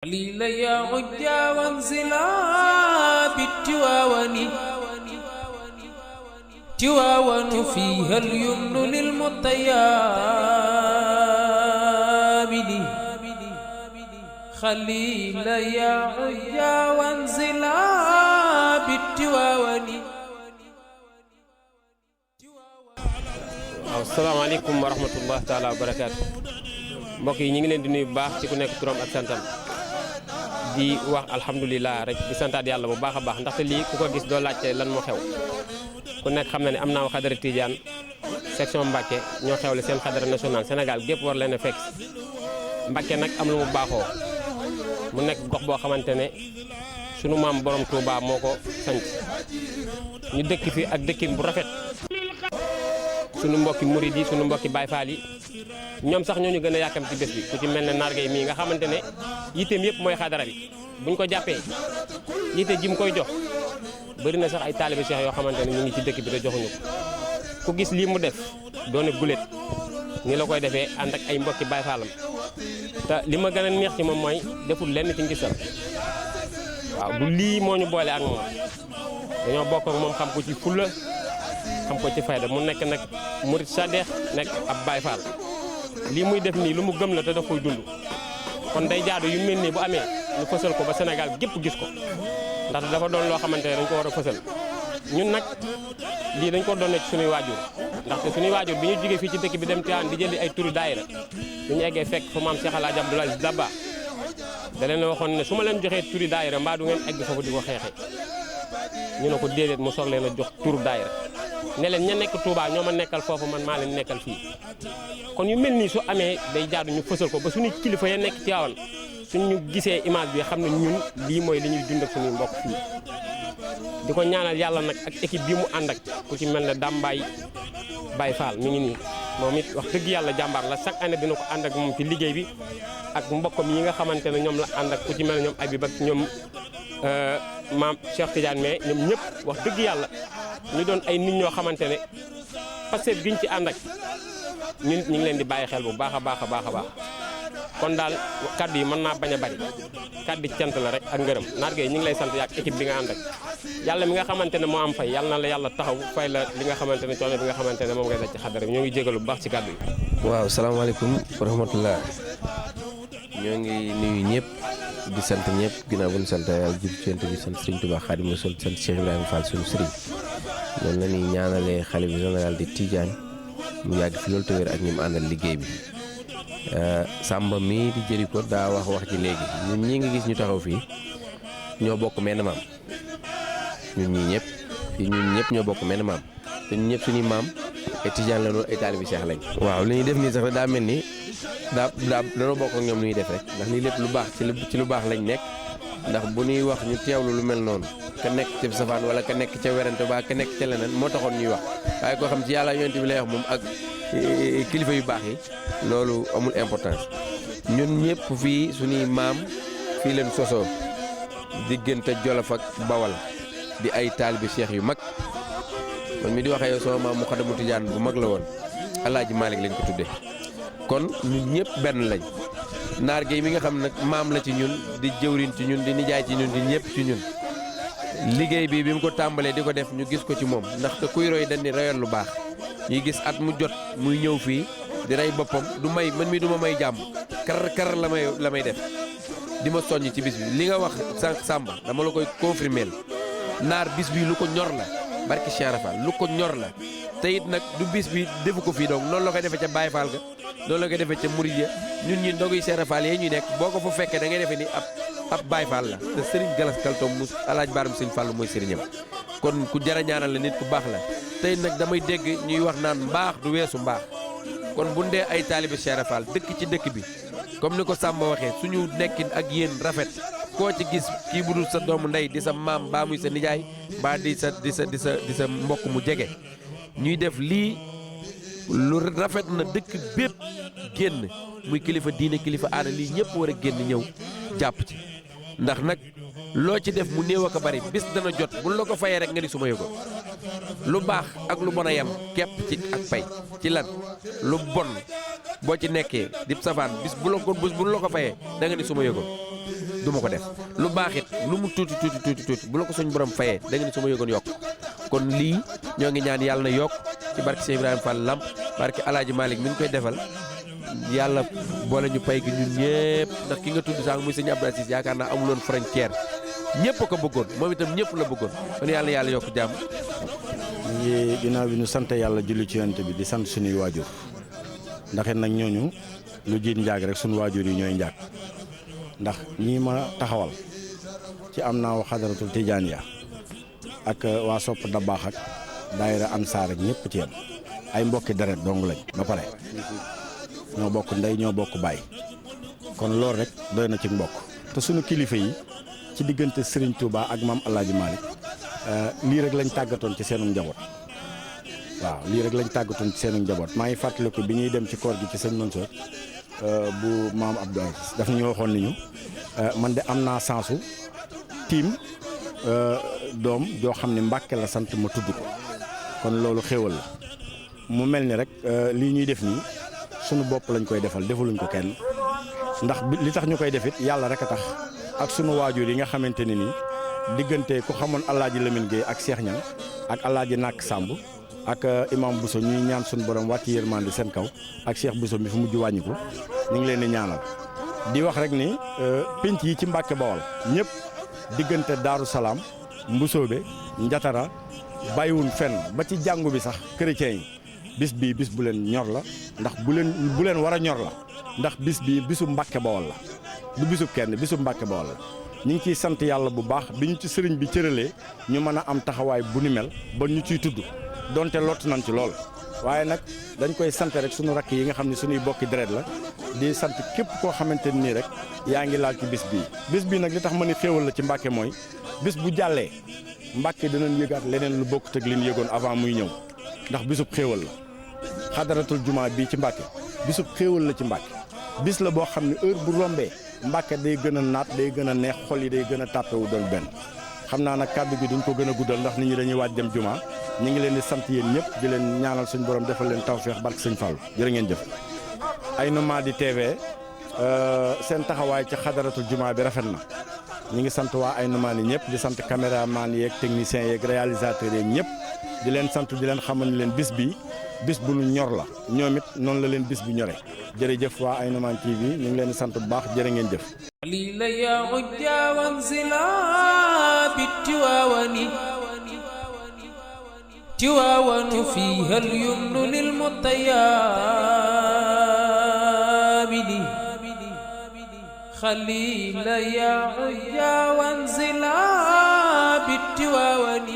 قليل يا عجا وانزلا بالتواون تواون فيها اليمن للمطيابد خليل يا عجا وانزلا بالتواون. asalaamaaleykum wa rahmatullah taala wa barakaatu mbokk yi ñu ngi leen di nuyu bu baax ci ku nekk turam ak santam di wax alhamdulilah rek di santaat yàlla bu baax a baax ndaxte lii ku ko gis doo laajte lan moo xew ku nekk xam na ne am naa xadara Tidiane section Mbacke ñoo xewle seen xadara national Sénégal gépp war leen a fekk Mbacke nag am lu mu baaxoo mu nekk gox boo xamante ne sunu maam borom Touba moo ko sanc ñu dëkk fi ak dëkkin bu rafet. sunu mbokki murid yi sunu mbokki Baay Faal yi ñoom sax ñoo ñu gën a yàkkam ci bés bi ku ci mel ne nargay mii nga xamante ne yitteem yëpp mooy xadara bi buñ ko jàppee yitte ji mu koy jox bëri na sax ay taalibe Cheikh yoo xamante ne ñu ngi ci dëkk bi te joxuñu ko ku gis lii mu def doone guléet ni la koy defee ànd ak ay mbokki Baay Faalam te li ma gën a neex ci moom mooy deful lenn ci ngisal waaw du lii moo ñu boole ak moom dañoo bokk ak moom xam ko ci fulla xam ko ci fayda mu nekk nag murid sadeex nekk ab Baay Faal lii muy def nii lu mu gëm la te daf koy dund kon day jaadu yu mel nii bu amee ñu fësal ko ba Sénégal gépp gis ko ndax dafa doon loo xamante ne dañ ko war a fësal ñun nag lii dañ ko doon ci suñuy waajur ndaxte suñuy waajur bi ñu jógee fii ci dëkk bi dem Tiwaawan di jëli ay turu daayira bu ñu eggee fekk fu maam Cheikh El Hadj Abdoul Aziz Dabakh da leen waxoon ne su ma leen joxee turi daayira mbaa du ngeen egg foofu di ko xeexee ñu ne ko déedéet mu soog leen a jox turu daayira ne leen ña nekk Touba ñoo ma nekkal foofu man maa leen nekkal fii kon yu mel nii su amee day jaadu ñu fësal ko ba suñuy kilifa ya nekk Tiwaawan suñu gisee image bi xam ne ñun lii mooy li ñuy dund ak suñuy mbokk fii di ko ñaanal yàlla nag ak équipe bi mu ànd ak ku ci mel ne Dambaay Baye Fall mi ngi nii moom it wax dëgg yàlla jàmbaar la chaque année dina ko ànd ak moom ci liggéey bi ak mbokkam yi nga xamante ne ñoom la ànd ak ku ci mel ne ñoom Habib ak ñoom maam Cheikh Tidiane mais ñoom ñëpp wax dëgg yàlla ñu doon ay nit ñoo xamante ne Pastef giñ ci ànd ak ñun ñu ngi leen di bàyyi xel bu baax a baax a baax a baax kon daal kaddu yi mën naa bañ a bari kaddu cant la rek ak ngërëm Nargué ñu ngi lay sant yaak équipe bi nga ànd ak yàlla mi nga xamante ne moo am fay yàlla na la yàlla taxaw fay la li nga xamante ne coono bi nga xamante ne moom ngay daj ci xadara bi ñoo ngi jégalu bu baax ci kaddu yi. waaw salaamaaleykum wa rahmatullah ñoo ngi nuyu ñëpp di sant ñëpp ginnaaw bu ñu sant yàlla jub ci bi sant Serigne Touba Xaadimu Rasuul sant Cheikh Ibrahima Fall suñu Serigne noonu la ñuy ñaanalee xalifa général di Tidiane mu yàgg fi loolu te wér ak ñi mu àndal liggéey bi Samba mii di jëri ko daa wax ji léegi ñun ñii nga gis ñu taxaw fii ñoo bokk menn maam ñun ñii ñëpp fii ñun ñëpp ñoo bokk menn maam te ñun ñëpp suñuy maam ay Tidiane la noonu ay taalibi Cheikh lañ. waaw li ñuy def nii sax daa mel ni danoo bokk ak ñoom lu ñuy def rek ndax lii lépp lu baax ci lu baax lañ nekk ndax bu ñuy wax ñu teewlu lu mel noonu ka nekk ca safaan wala ka nekk ca werante ba ka nekk ca leneen moo taxoon ñuy wax waaye koo xam ci yàlla yonent bi lay wax moom ak kilifa yu baax yi loolu amul importance ñun ñëpp fii suñuy maam fii leen sosoo diggante Jolof ak Bawal di ay taalibi Cheikh yu mag man mi di waxee yow sama maam mu Xadamu Tijaan bu mag la woon Alaaji Malick lañ ko tudde kon ñun ñëpp benn lañ Nargué mi nga xam nag maam la ci ñun di jëwriñ ci ñun di nijaay ci ñun di ñëpp ci ñun liggéey bi mu ko tàmbalee di ko def ñu gis ko ci moom ndaxte kuy roy dañ ni royal lu baax ñuy gis at mu jot muy ñëw fii di rey boppam du may man mi du ma may jàmm kar la may def di ma soññ ci bis bi li nga wax sànq Samba dama la koy confirmer naar bis bi lu ko ñor la barki Cheikh Rafal lu ko ñor la te it nag du bis bi defu ko fii donc noonu la koy defee ca Baye Fall ga noonu la koy defee ca Mouride ya ñun ñi ndoguy Cheikh Rafal yee ñuy nekk boo ko fa fekkee da ngay defee ni ab Baye Fall la te Serigne Galas Kaltoom mu alaaj Baaram Serigne Fall mooy sëriñam kon ku jara ñaanal la nit ku baax la tey nag damay dégg ñuy wax naan mbaax du weesu mbaax kon bu ndee ay taalibe Cheikh Rafal dëkk ci dëkk bi comme ni ko Samba waxee suñu nekkin ak yéen rafet koo ci gis kii bu dul sa doomu ndey di sa maam baa muy sa nijaay baa di sa mbokk mu jege ñuy def lii lu rafet na dëkk bépp génn muy kilifa diine kilifa aada lii ñëpp war a génn ñëw jàpp ci ndax nag loo ci def mu néew ak a bari bis dana jot buñ la ko fayee rek nga ni suma yëgoon lu baax ak lu bon a yem képp ci ak pay ci lan lu bon boo ci nekkee di safaan bis bu la ko fayee da nga ni suma yëgoon du ma ko def lu baax it lu mu tuuti bu la ko suñ borom fayee da nga ni su ma yëgoon yokk kon lii ñoo ngi ñaan yàlla na yokk ci barke Cheikh Ibrahima Fall Lamp barke Alaaji Malick mi ngi koy defal yàlla boole ñu pay gi ñun ñëpp ndax ki nga tudd sànq muy sëñ Abdou Aziz yaakaar naa amuloon frontière ñëpp a ko bëggoon moom itam ñëpp la bëggoon kon yàlla yokk jàmm. ñu ngi ginnaaw bi ñu sant yàlla julli ci yonent bi di sant suñuy waajur ndax it nag ñooñu lu jiit njaag rek suñu waajur yi ñooy njaag ndax ñii ma taxawal ci am naa wa xadaratul tijaaniya ak waa sopp dabaax ak daayira ansaar ak ñëpp ci yam ay mbokki deret dong lañ ba pare ñoo bokk ndey ñoo bokk baay kon loolu rek doy na ci mbokk te suñu kilifa yi ci diggante Serigne Touba ak maam El Hadj Malick lii rek lañ tàggatoon ci seenu njaboot waaw lii rek lañ tàggatoon ci seenu njaboot maa ngi fàttaliku bi ñuy dem ci koor gi ci sëñ Mansour bu maam Abdou Aziz daf ñu waxoon ni ñu man de am naa sansu tiim doom joo xam ne Mbàkke la sant ma tudd ko kon loolu xéewal la mu mel ni rek lii ñuy def nii sunu bopp lañ koy defal defaluñ ko kenn ndax li tax ñu koy def it yàlla rek a tax ak sunu waajur yi nga xamante ne nii diggante ku xamoon Alaaji Lamine Gueye ak Cheikh Niang ak Alaaji Nàkk Samb ak imam Bousso ñuy ñaan suñu borom wàcc yërmande seen kaw ak Cheikh Bousso mi fi mujj wàññiku ñu ngi leen di ñaanal di wax rek ni pénc yi ci Mbàkke Bawol ñëpp diggante Daaru Salaam Mbusoobe Njatara bàyyiwun fenn ba ci jàngu bi sax chrétien yi bis bii bis bu leen ñor la ndax bu leen war a ñor la ndax bis bii bisu Mbàkke Bawol la du bisu kenn bisu Mbàkke Bawol la ñu ngi ciy sant yàlla bu baax bi ñu ci sëriñ bi cëralee ñu mën a am taxawaay bu ni mel ba ñu ciy tudd donte lott nañ ci lool waaye nag dañ koy sant rek sunu rakk yi nga xam ne suñuy bokki deret la di sant képp koo xamante nii rek yaa ngi laal ci bis bii nag li tax ma ni xéewal la ci Mbàkke mooy bis bu jàllee Mbàkke dinañ yëgaat leneen lu bokkut ak li ñu yëgoon avant muy ñëw ndax bisub xéewal la xadaratul jumaa bii ci Mbàkke bisub xéewal la ci Mbàkke bis la boo xam ne heure bu rombee Mbàkke day gën a naat day gën a neex xol yi day gën a tàppewu doon benn xam naa nag kàddu gi duñ ko gën a guddal ndax nit ñi dañuy waaj dem jumaa ñu ngi leen di sant yéen ñëpp di leen ñaanal suñu borom defal leen tawfeex barke sëñ Fall jërë ngeen jëf. Aïnou Mady TV seen taxawaay ci xadaratul jumaa bi rafet na ñu ngi sant waa Aïnou Mady ñëpp di sant caméraman yeeg techniciens yeeg réalisateurs yeeg ñëpp di leen sant di leen xamal ni leen bis bi bis bu nu ñor la ñoom it noonu la leen bis bi ñore jërëjëf waa Aïnou Mady TV ñu ngi leen di sant bu baax jërë ngeen jëf. تواون فيها اليمن للمطيابد خليل يا عيا وانزلا بالتواون